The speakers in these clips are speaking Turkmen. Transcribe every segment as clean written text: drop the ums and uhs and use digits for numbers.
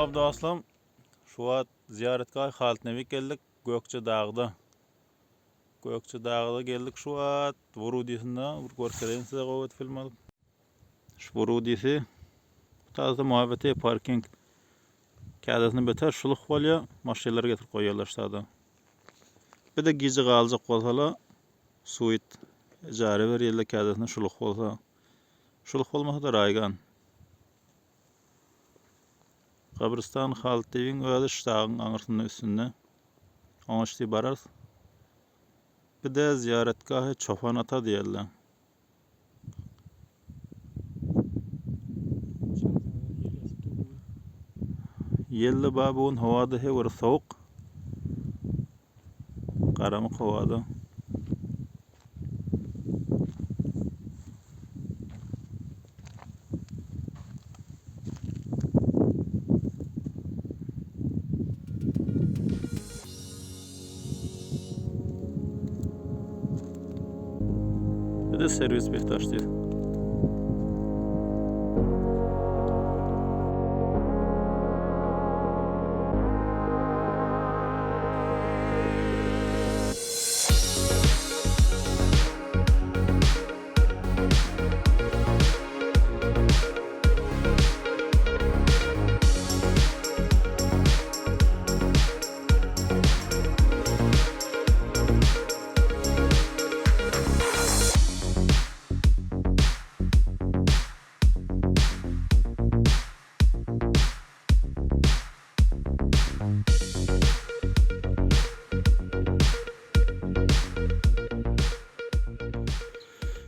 Hop dostlarym, şu wagt ziýaratgaý Halyt Nebik geldik, Gökje dagda. Gökje dagda geldik şu wagt, Wurudisinde bir görkezeýin size gowy film alyp. Şu Wurudisi, bu taýda muhabbeti parking. Kädesine beter şulyh bolýar, maşynlary getirip goýýarlar şu taýda. Bir-de gije galjak bolsalar, suit ijara berýärler kädesine şulyh bolsa. Şulyh bolmasa-da raýgan. Gabrystan Haltyň özi şu dagyň aňyrsynda üstünde. Oňa şti bararys. Bir-de zyýaratgahy Çopan ata diýerler. Ýel-de bar bu gün howa-da hew bir sowuk. Garamyk howada. Bir de servis Bektaş diýip.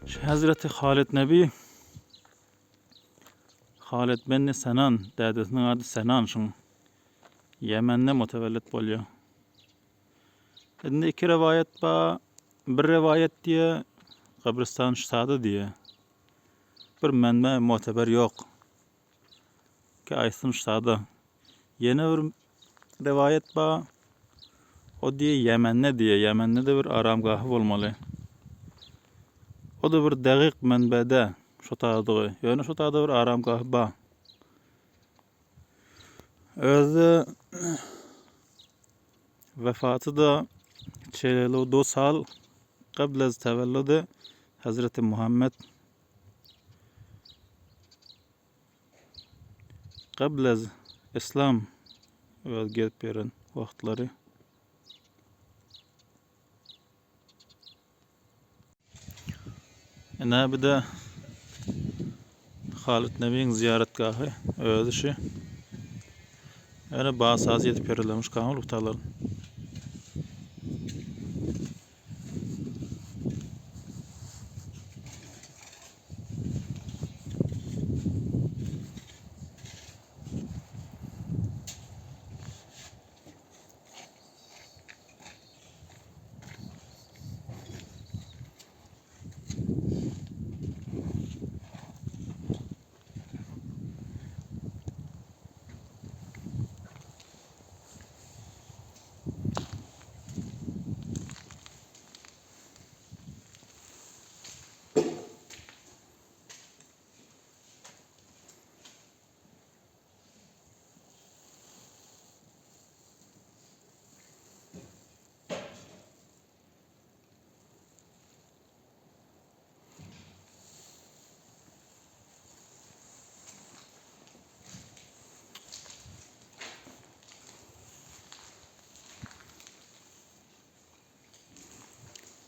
Şu Hazreti Halid Nebi Halid benni Senan dädesiniň ady Senan şuň Ýemende mutewellit bolýar. Indi iki rewaýat bar. Bir rewaýat diýe Gabrystan ştada diýe. Bir menbe muteber ýok. Ki aýtsyn ştada. Ýene bir rewaýat bar. O diýe Ýemende diýe. Ýemende de bir aramgahy bolmaly. O da bir dagyk menbede şo taýdygy. Ýöne şo taýda bir aramgahy bar. Özi wefaty da çelelu du sal qablez tevellüdi Hazreti Muhammed qablez İslam öz gezip ýören wagtlary. Ine bu da Halyt Nebiň ziýaratgahy özi şu. Ýöne basaz ýetip ýörerlermiş kamyl butalar.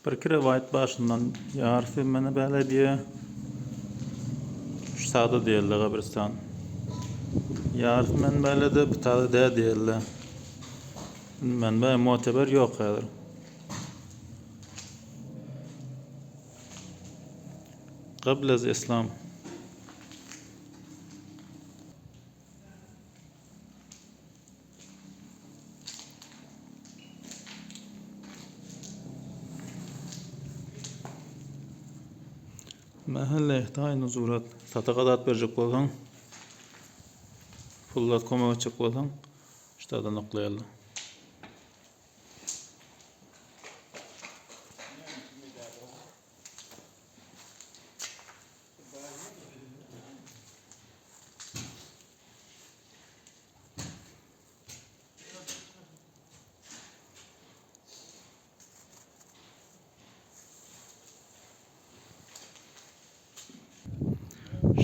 Birki rewaýat başyndan ýarysy meni bäle diýe. Şu sada diýerler gabristan. Ýarysy men bälede, bu tada dä diýerler. Menbe muteber ýok häzir. Qablez İslam. Mähelle taýyn surat. Sadaka zat berjek bolsaň, pul zat kömek etjek bolsaň, şu taýdan oklaýarlar.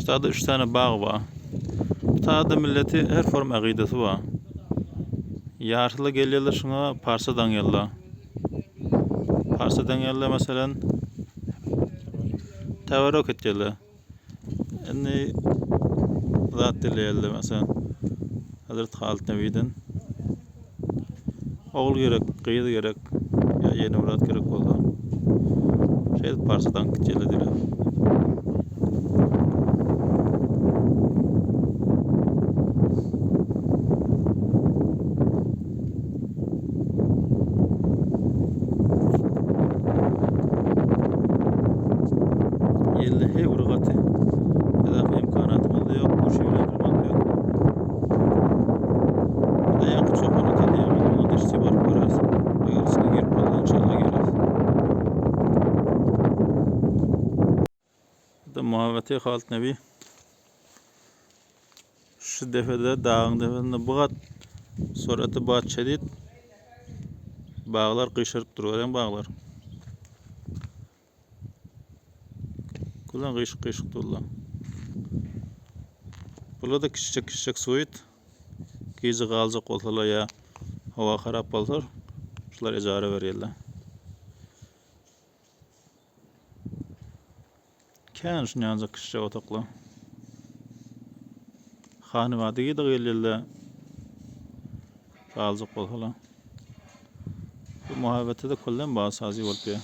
Ştada üç tane bag bar. Bu taýda milleti her form agydasy bar. Ýarsyly gelýärler şuňa parsa daňýarlar. Parsa daňýarlar meselen teberrük etýärler. Indi zat dileýärler meselen Hazret Halyt Nebiden ogul gerek, gyz gerek ýa ýene bir zat gerek bolsa şeýdip parsa daňyp gitýärler diýýär. Ýelde heý ury gaty. Edafa imkanatymyz-da ýok, güýçli bilen durmak ýok. Bu-da ýaňky çopan ata diýýän, oňa deşje baryp göreris. Eger içine girip bolsa inşallah gireris. Bu-da muhabbeti Halyt Nebi. Şu depede, dagyň depesinde bu gat suraty bat şedid. Baglar gyşaryp dur, görýäňmi baglar? Gülen gyşyk gyşyk durlar. Bular da kiçijek kiçijek suit. Gije galjak bolsalar ýa howa harap bolsa, şular ejara berýärler. Kän şuny ýaljak kiçijek otaglar. Hanybady gidi gelýärler. Galjak bolsalar. Bu muhabbetde de küllem bar sazy bolup ýa.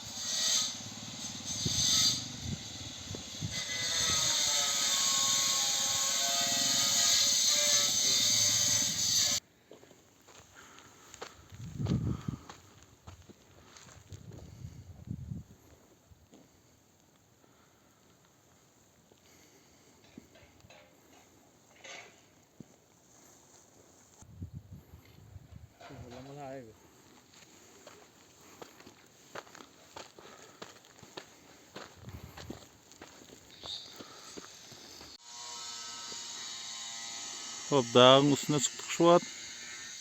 Hop dagyň üstüne çykdyk şu wagt.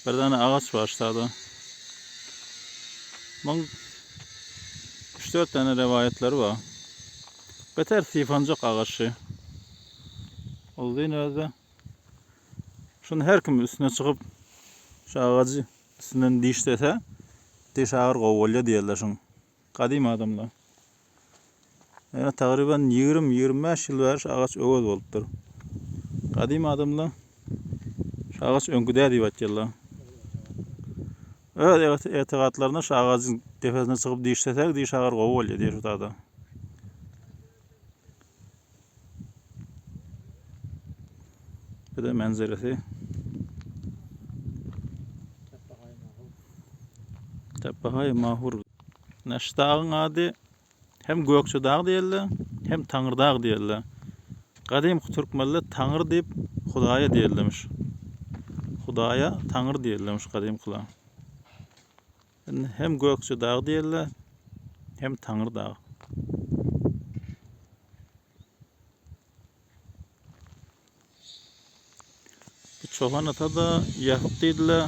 Bir däne agaç bar ştada. Muň 3-4 däne rewaýatlary bar. Beter sypanjak agaçy. Uzyn özde. Şuny her kim üstüne çykyp şu agajy üstünden dişlese diş agyr gowy bolýar diýerler şuň. Gadym adamlar. Ýöne tagryban 20-25 ýyl bäri şu agaç öwez bolupdyr. Gadym adamlar şu agaç öňki däl diýip aýtýarlar. Öz etigatlaryna şu agajyň depesine çykyp dişlesek diş agyr gowy bolýar diýýär şu tada. Bu da menzeresi. Tepehaý Mahur. Şu dagyň ady hem Gökje dag diýildi, hem Taňry dag diýildi. Gadymky türkmenler Taňry diýip Hudaýa diýildimiş. Hudaýa Taňry diýildimiş gadymkylar. Indi hem Gökje dag diýildi, hem Taňry dag. Bu çopan ata-da ýapyk diýdiler.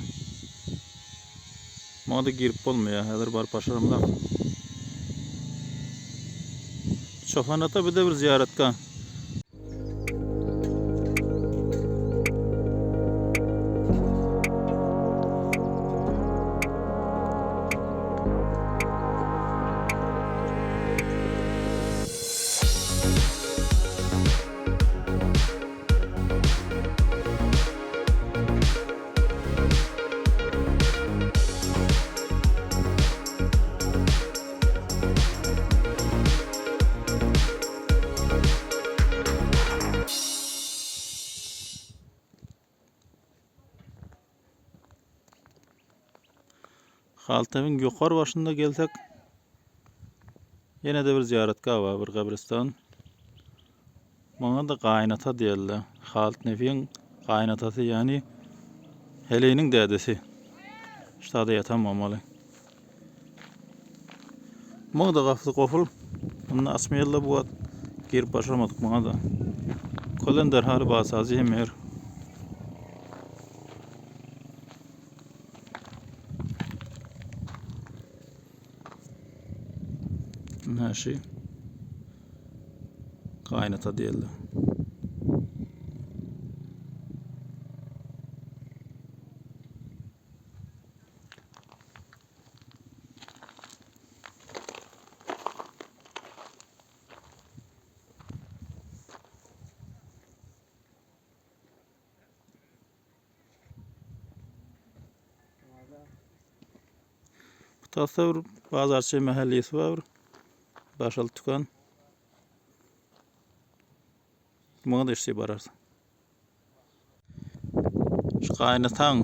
Muňa-da girip bolmaýar. Häzir baryp başaramzok. Çopan ata bir-de bir zyýaratga. Haltabyň ýokary başynda gelsek, ýene-de bir zyýaratgah bar, bir gabristan. Muňa-da gaýynata diýerler. Halyt Nefiň gaýynatasy, ýagny heleýiniň dädesi. Ştada ýatan bolmaly. Muňa-da gapysy goful. Indi açmaýarlar bu wagt. Girip başarmadyk muňa-da. Kolen derhal basazy hem ýer. Näşi? Gaýnata diýerler. Tasda bir bazarçy mähellesi bar bir. Baş-alty dükan. Muňa da işçi bararsyň. Şu gaýynataň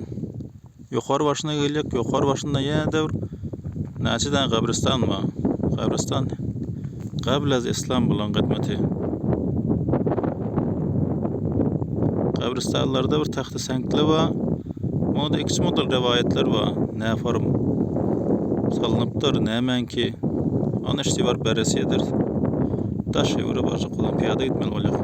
ýokary başyna gelýek, ýokary başynda ýene-de bir näçe däne gabristan bar. Gabristan Gablaz Islam bulan gydmaty. Gabristanlarda bir tahta seňkli bar. Muňa-da ikisi model rewaýatlar bar. Nä form salynypdyr, nämäňki. Ony işdi baryp beresi ederis. Daş ýöwre barjak bolan pyýada gitmeli bolýar.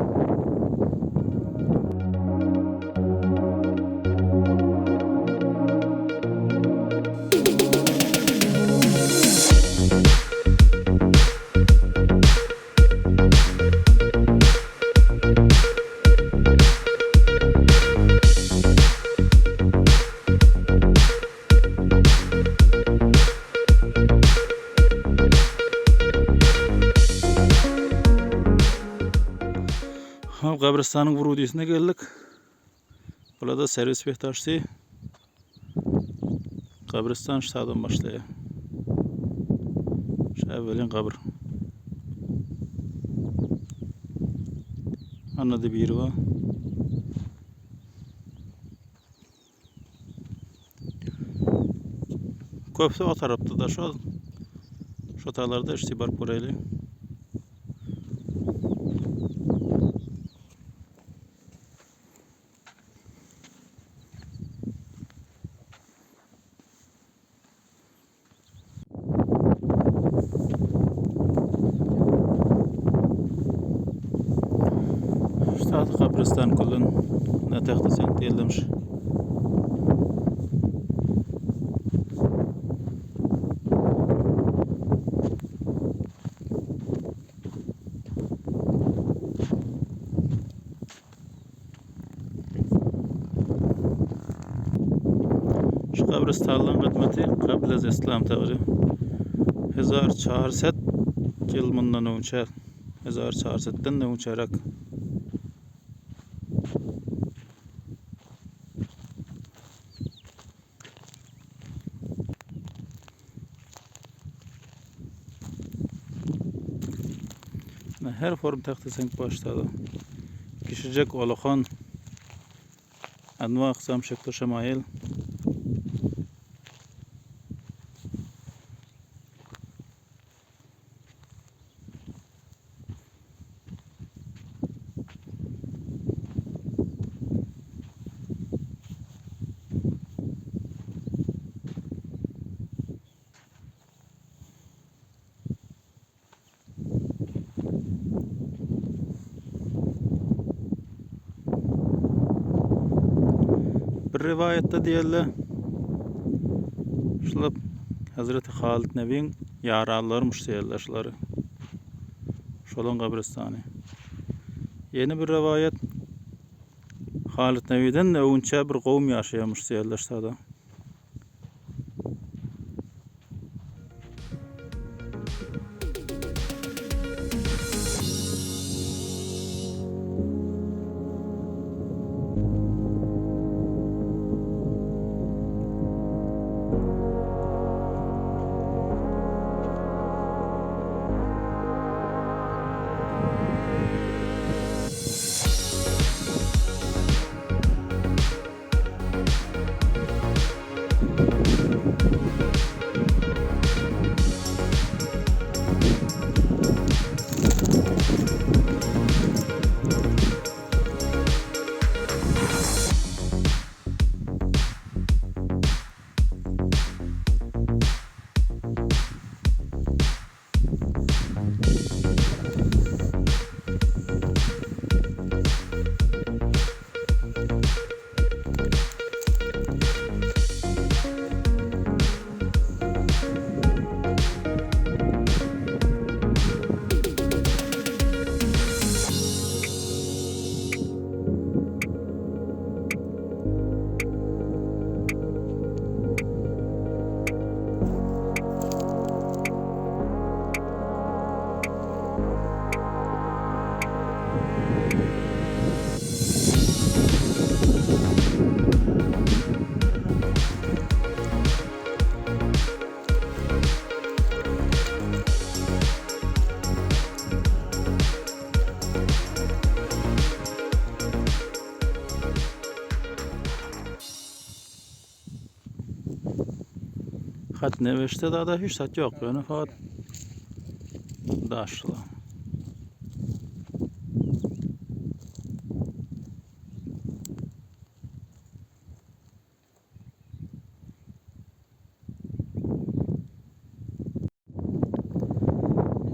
Ha, gabristanyň wurudisine geldik. Burada servis behtaşdy. Gabristan ştadan başlaýar. Şu evvelin gabr. Anladı biri var. Köpüsi o tarapda da şol. Şo talarda işte baryp göreýli. Ştat kabristan kulun ne tahta sen diýilmiş. Şu gabrystanlygyň gydmaty Gablez Islam tagry 1400 ýyl mundan öňçe, 1400-den de öňçeräk. Her form tahta seňk başlady. Kişijek olakan anwa aksam şekli şemail. Bir riwayatda diýerler, şular Hazreti Halid Nebiň ýaranlarymyş diýerler şulary. Şolaň gabristany. Ýene bir riwayat Halid Nebiden öňünçä bir gowum ýaşaýarmyş diýerler şada. Hat nebeşde zada hiç zat ýok. Ýöne fakat daşly.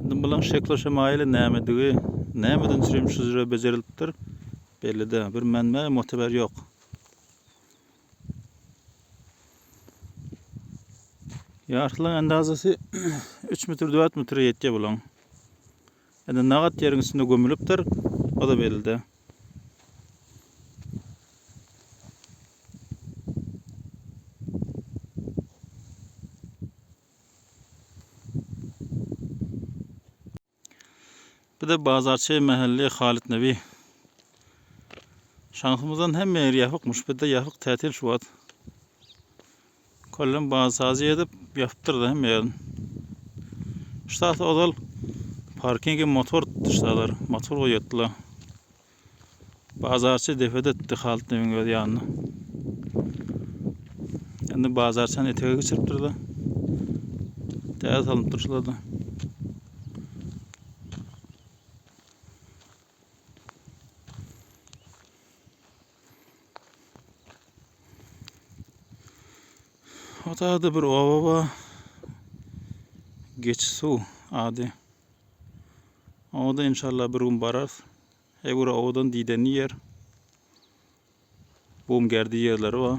Indi bulaň şekli şemaýyly nämedigi, nämeden çürim şu jüre bejerilipdir, belli däl. Bir menbe muteber ýok. Ýarsylaň endazasy 3 metr 4 metre ýetýär bulaň. Indi nagat ýeriň üstünde gömülipdir, o da belli däl. Bir de bazarçy mähelli Halyt Nebi. Şansymyzdan hemme ýer ýapykmyş. Bizde ýapyk tätil şu wagt. Kollem bazarçy edip ýapypdyr da hemme ýerini. Ştat ozal parkinge motor tutuşdylar. Motor goýatdylar. Bazarçy defet etdi Halyt Nebiň öz ýanyna. Indi bazarçyny etege geçiripdir-de. Täze salynypdyr şular-da. O da bir oba bar. Geçsuw ady. Oňa-da inşallah bir gün bararys. Heý bir owadan didenli ýer. Bum gerdi ýerleri bar.